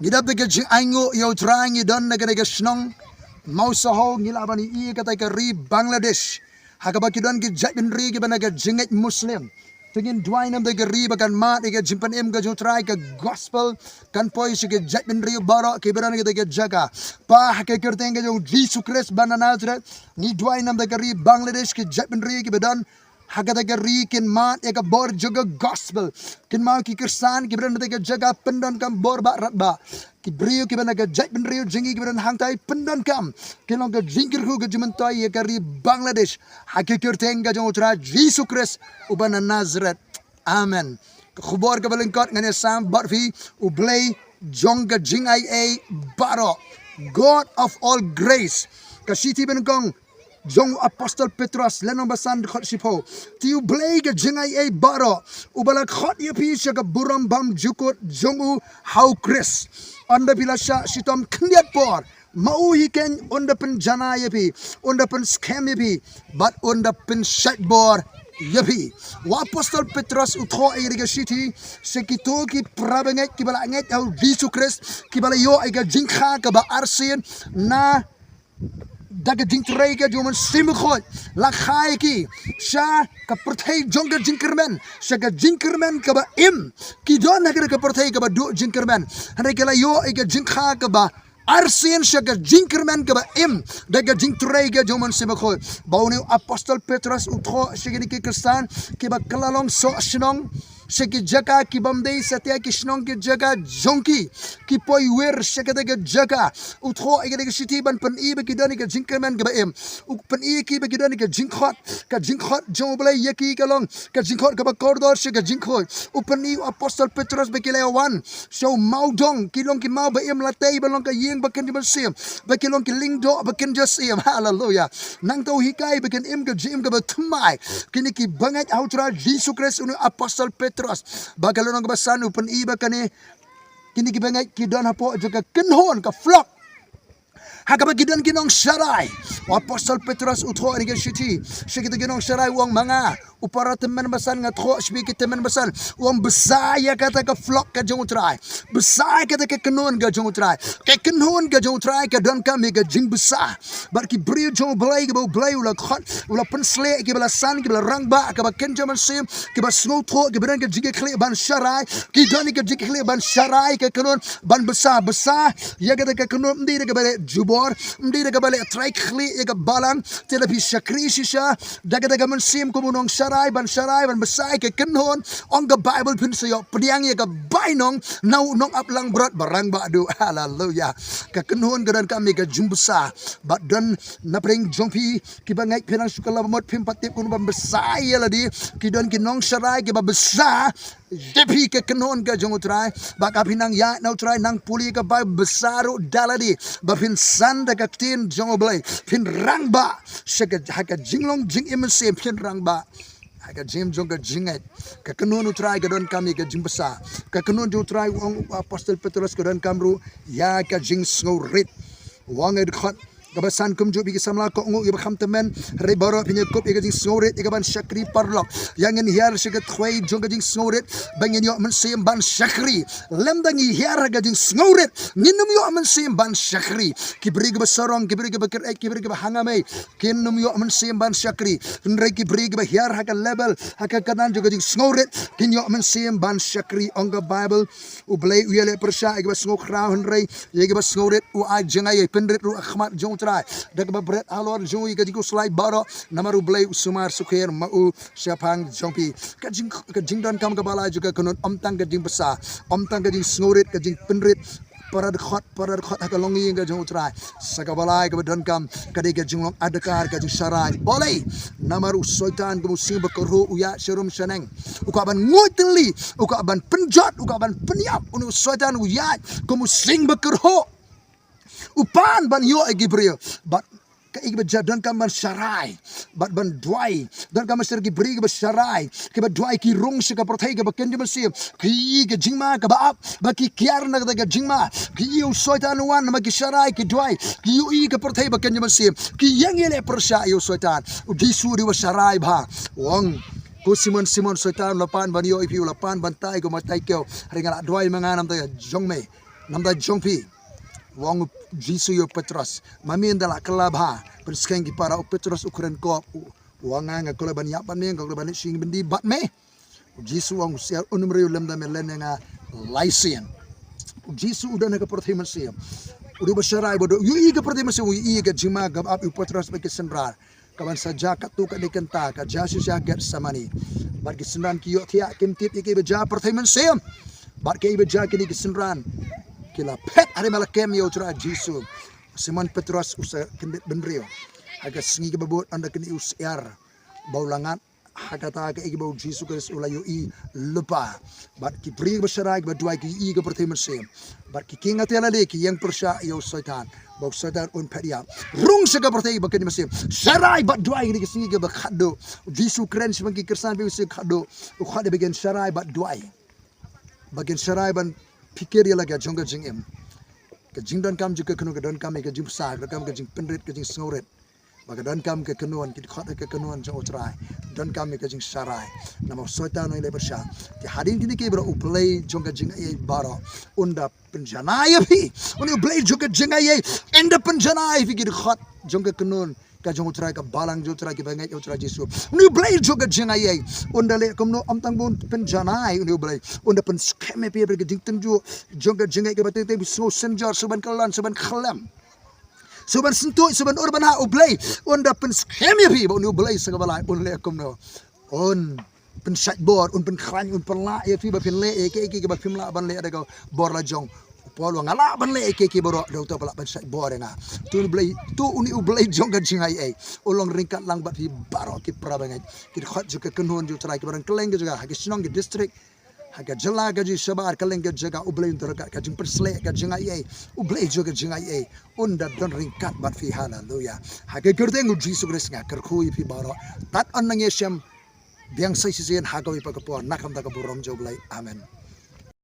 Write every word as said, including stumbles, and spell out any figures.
Ngi dap da ka jingainguh ïa U Trai, ngi don na kane ka shnong Mawsaho, ngi lah ban ïohi kata ka ri Bangladesh, ha kaba ki don ki jaitbynriew kiba na ka jingngeit Muslim. Te ngin duwai namar ka ri ba kan mad ïa ka jingpynim ka jong U Trai, ka gospel kan poi sha ki jaitbynriew baroh kiba don ha kata ka jaka. Pa, ha ka kyrteng ka jong U Jisu Khrist ba na Nazareth, ngi duwai namar ka ri Bangladesh, ki jaitbynriew kiba don ha kata ka ri kin mad ïa ka bor jong ka gospel. Kynmaw ki khristan kiba don ha kata ka jaka, pyndonkam bor baroh. Ki briew kiba na ka jaitbynriew jong ngi kiba don hangtai, pyndonkam. Kin long ka jingkyrkhu ka jingmyntoi ïa ka ri Bangladesh, ha ka kyrteng ka jong U Trai Jisu Khrist uba na Nazareth. Amen. Ka khubor kaba lyngkot ngan ïasam bad phi, U Blei jong ka jingai ei baroh, God of all grace. Ka shithi ba nyngkong jong u Apostol Petros, lynnong ba san, dkhot shiphew. Te U Blei ka jingai ei baroh, uba la khot ïa phi sha ka burom bymjukut jong u ha U Khrist, ynda phi la shah shitom khyndiat por, ma u hi keiñ un da pynjanai ïa phi, un da pynskhem ïa phi, bad un da pynshait bor ïa phi. U Apostol Petros u thoh ïa ka shithi sha kito ki parabangeit kiba la ngeit ha U Jisu Khrist, kiba la ïoh ïa ka jingkha kaba arsien na da ka jingtrei ka jong U Mynsiem Bakhuid. La kha ïa ki sha ka pyrthei jong ka jingkyrmen, sha ka jingkyrmen kaba im. Ki don ha ka pyrthei kaba duh jingkyrmen, hynrei ki la ïoh ïa ka jingkha kaba arsien sha ka jingkyrmen kaba im da ka jingtrei ka jong U Mynsiem Bakhuid. Ba une u Apostol Petros u thoh sha kine ki khristan kiba kylla long soh shnong, sha ki jaka ki bym dei satia ki shnong ki jaka jong ki, ki poi wir sha kata ka jaka. U thoh ïa kata ka shithi ban pyni ba ki don ïa ka jingkyrmen kaba im. U pyni ïa ki ba ki don ïa ka jingkhot, ka jingkhot jong U Blei ïa ki ka long ka jingkhot kaba kordor sha ka jingkhuid. U pyni u Apostol Petros ba ki la wan sha u mawdong, ki long ki maw ba im, la tei ba long ka ïing ba kynja mynsiem, ba ki long ki lyngdoh ba kynja siem. Haleluya. Nangta u hikai ba kin im ka jingim kaba thymmai. Kine ki bangeit ha U Trai Jisu Khrist, une u Apostol Petros, ba ka lynnong kaba san u pyni ba kane, kine ki bangeit ki don hapoh jong ka kynhun, ka flock, ha kaba ki don ki nongsharai. U Apostol Petros u thoh ïa ka shithi sha kita ki nongsharai, u ong ma nga, u para tymmen basan, nga thoh sha phi ki tymmen basan, u ong bsa ïa kata ka flock ka jong U Trai, bsa ïa kata ka kynhun ka jong U Trai. Ka kynhun ka jong U Trai ka donkam ïa ka jingbsa. Bad ki briew jong U Blei kiba U Blei u la khot, u la pynshlur, kiba la san, kiba la rangbah, kiba kynja mynsiem, kiba sngewthuh, kiba don ka jingkitkhlieh ban sharai, ki don ïa ka jingkitkhlieh ban sharai ka kynhun, ban bsa, bsa ïa kata ka kynhun. Ym dei da kaba leh jubor, ym dei da kaba leh trai khlieh ïa ka balang. Te lada phi shakri shisha da kata ka mynsiem kum u nongsharai, ban sharai, ban bsa ïa ka kynhun, ong ka Baibl, phin sa ïoh pdiang ïa ka bainong na u nongap langbrot ba rangbah duh. Haleluya. Ka kynhun ka donkam ïa ka jingbsa. Bad don na pdeng jong phi kiba ngeit, phi nang shu kylla ba mut, phim pat tip kumno ban bsa ïa lade. Ki don ki nongsharai kiba bsa ïa phi, ka kynhun ka jong U Trai. Ba ka phi nang ïaid na U Trai, nang pule ka Baibl, bsa ruh da lade, ba phin san da ka ktien jong U Blei, phin rangbah sha ka, ha ka jinglong jingim mynsiem, phin rangbah ha ka jingim jong ka jingngeit. Ka kynhun U Trai ka donkam ïa ka jingbsa. Ka kynhun jong U Trai, u ong u Apostol Petros, ka donkam ruh ïa ka jingsngewrit. U ong ha dkhot kaba san kumjuh, phi ki samla kohnguh kiba kham tymmen, hynrei baroh phin ïakup ïa ka jingsngewrit ïa ka ban shakri paralok. Ïa ngin hiar sha ka thwei jong ka jingsngewrit ba ngin ïoh mynsiem ban shakri. Lymda ngi hiar ha ka jingsngewrit, ngin ym ïoh mynsiem ban shakri. Ki briew kiba sarong, ki briew kiba kyrhai, ki briew kiba hanga mei, kin ym ïoh mynsiem ban shakri. Hynrei ki briew kiba hiar ha ka level, ha ka kyrdan jong ka jingsngewrit, kin ïoh mynsiem ban shakri. Ong ka Baibl, U Blei u ïaleh pyrshah ïa kiba sngewkhraw, hynrei ïa kiba sngewrit u ai jngai, ïa pynrit ruh ha khmat jong U Trai. Da kaba bret halor jong u ïa ka jingkhuslai baroh, namar U Blei u sumar sukher ma u shaphang jong phi. Ka jing, ka jingdonkam kaba lai jong ka kynhun, ym tang ka jingbsa, ym tang ka jingsngewrit, ka jingpynrit. Para dkhot, para dkhot ha ka longïing ka jong U Trai. Sa kaba lai kaba donkam ka dei ka jinglong adkar, ka jingsharai. Balei? Namar u Soitan kum u sing bakyrhuh u ïaid sharum shaneng. U kwah ban nguid tylli, u kwah ban pynjot, u kwah ban pynïap. Une u Soitan u ïaid kum u sing bakyrhuh. U pan ban ïoh ïa ki briew. Bad kaei kaba jia, donkam ban sharai bad ban duwai. Donkam ban sharai, ki briew kiba sharai, kiba duwai, ki rung sha ka pyrthei kaba kynja mynsiem. Ki ïohi ka jingma kaba ap, ba ki kiar na kata ka jingma. Ki ïohi u Soitan u wan, namar ki sharai, ki duwai, ki ïohi ka pyrthei ba kynja mynsiem. Ki ïeng ïaleh pyrshah ïa u Soitan. U Jisu u dei uba sharai bha. U ong, ko Simon, Simon, Soitan u la pan ban ïoh ïa phi, u la pan ban tai kum u tai kiew. Hynrei nga la duwai ma nga namar ka jong me. Namar da jong phi, u ong u Jisu ïa u Petros, ma me ynda la kylla bha, pynskhem ki para. U Petros u kren kop, u ong nga, nga kwah ban ïap bad me, nga kwah ban shim byndi bad me. U Jisu u ong, u syiar, un ym riewlem da me lane nga lai sien. U Jisu u don ha ka pyrthei mynsiem. U dei ba sharai, ba u ïohi ka pyrthei mynsiem, u ïohi ka jingma kaba ap ïa u Petros bad ki synran. Kaban sa jia katto katne kynta, ka jia shisha Gethsemane. Bad ki synran ki ïohthiah, kim tip ïa kiba jia pyrthei mynsiem. Bad kiba jia kine ki synran ki la phet, hynrei ma la kem ïa u Trai Jisu. Simon Petros u sa kyndit bynriew. Ha ka sngi kaba bud, ynda kine u syiar ba u la ngat, ha kata ka, ïa kiba u Jisu Khrist u la ïohi lypa. Bad ki briew ba sharai, ba duwai, ki ïohi ka pyrthei mynsiem. Bad ki king ïa la lade, ki ïeng pyrshah ïa u Soitan, ba u Soitan un phet ïap. Rung sha ka pyrthei ba kane mynsiem. Sharai bad duwai, kine ki sngi kiba khatduh. U Jisu u kren shaphang ki Khristan, ba u sngi khatduh. U khatduh ba kin sharai bad duwai. Ba kin sharai ban pyrkhat ïa la ka jong ka jingim. Ka jingdonkam jong ka kynhun ka donkam ïa ka jingpyrsad, ka donkam ka jingpynrit, ka jingsngewrit. Ba ka donkam ka kynhun, ki dkhot ka kynhun jong u Trai. Donkam ïa ka jingsharai. Namar u Soitan u ïaleh pyrshah. Te hadien kine ki baroh, u Blei jong ka jingaiei baroh un da pynjanai ïa phi. Une u Blei jong ka jingaiei un da pynjanai ïa phi, ki dkhot jong ka kynhun ka jong u Trai, ka balang jong u Trai, kiba ngeit ïa u Trai Jisu. Une u Blei jong ka jingaiei un da leh kumno? Ym tang ba un pynjanai, une u Blei un da pynskhem ïa phi, ïa phi ka jingtynjuh jong ka jingngeit kaba teng teng, sngewsynjor, sngewban kyllon, sngewban khlem, sngewban syntuid, sngewban ur ban hah. U Blei un da pynskhem ïa phi, bad une u Blei sa kaba lai un leh kumno? Un pynshait bor, un pynkhlaiñ, un pynlah ïa phi ba phin leh ïa kiei kiei kiba phim lah ban leh da ka bor la jong. U Paul u ong, nga lah ban leh ïa kiei kiei baroh da uta uba lah ban shait bor ïa nga. To une u Blei, to une u Blei jong ka jingaiei u long ryngkat lang bad phi baroh ki para bangeit, ki dkhot jong ka kynhun jong u Trai, kiba don kylleng ki jaka, ha ki shnong, ki district, ha ka jylla, ka jylla shabar, kylleng ka jaka, u Blei un da ryngkat, ka jingpynshlur, ka jingaiei. U Blei jong ka jingaiei un da don ryngkat bad phi. Haleluya. Ha ka kyrteng u Jisu Khrist nga kyrkhu ïa phi baroh. Tad haduh nangta shen, biang sa shisien ha kawei pat ka por, na ka bynta ka burom jong u Blei. Amen.